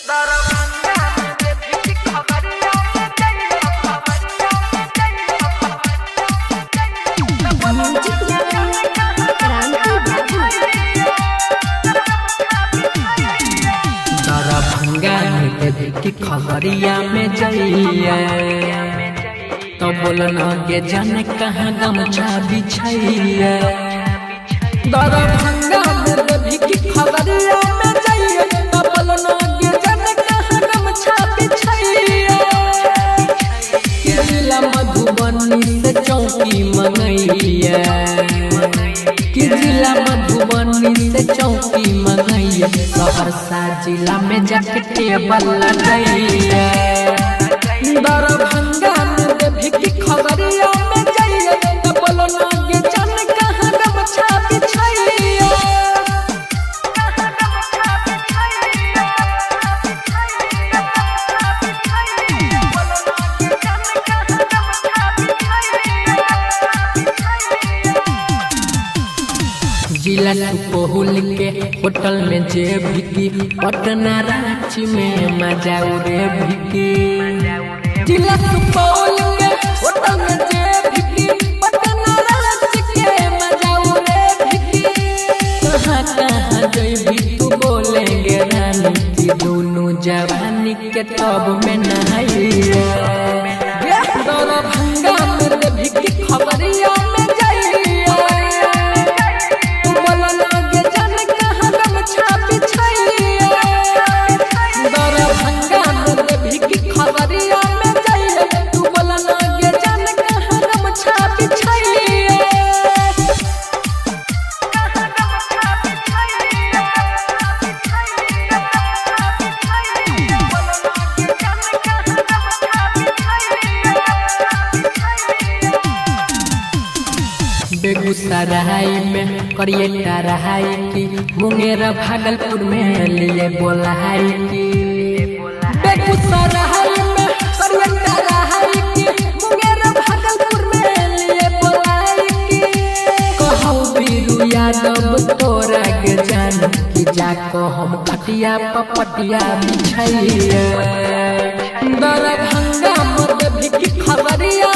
दरभंगा में खगड़िया में जाइए तो बोलन के जाने कहाँ गमछा बिछाइए। दरभंगा में खगड़िया में जाइए तो बोलन के जाने कहाँ गमछा बिछाइए। जिला मधुबनी से चौकी मंगैया, जिला मधुबनी से चौकी मंगैया, सहरसा जिला में जाके टेबल लगाइए। दरभंगा में देवी की खगड़िया में जाइए तो बोलो ना के जाने कहाँ गमछा बिछाइए। जिला सुपौल के होटल में जे भी, पटना रांची में मजा उड़े भी। जिला सुपौल के होटल में जे भी, पटना रांची के मजा उड़े भी। कहाँ कहाँ जइबी तू बोलेंगे रानी की दोनों जवानी के तब में नहाइए। दरभंगा में देवी की खबरिया में जाइए बेगूसराय में करिए रहाई की, मुंगेर भागलपुर में लिए बोलाई की। बेगूसराय में करिए रहाई की, मुंगेर भागलपुर में लिए बोलाई की। कहू बीरू यादव तोरा के जान की जाको हम खटिया पपटिया बिछाइए। दरभंगा में देवी की खबरिया।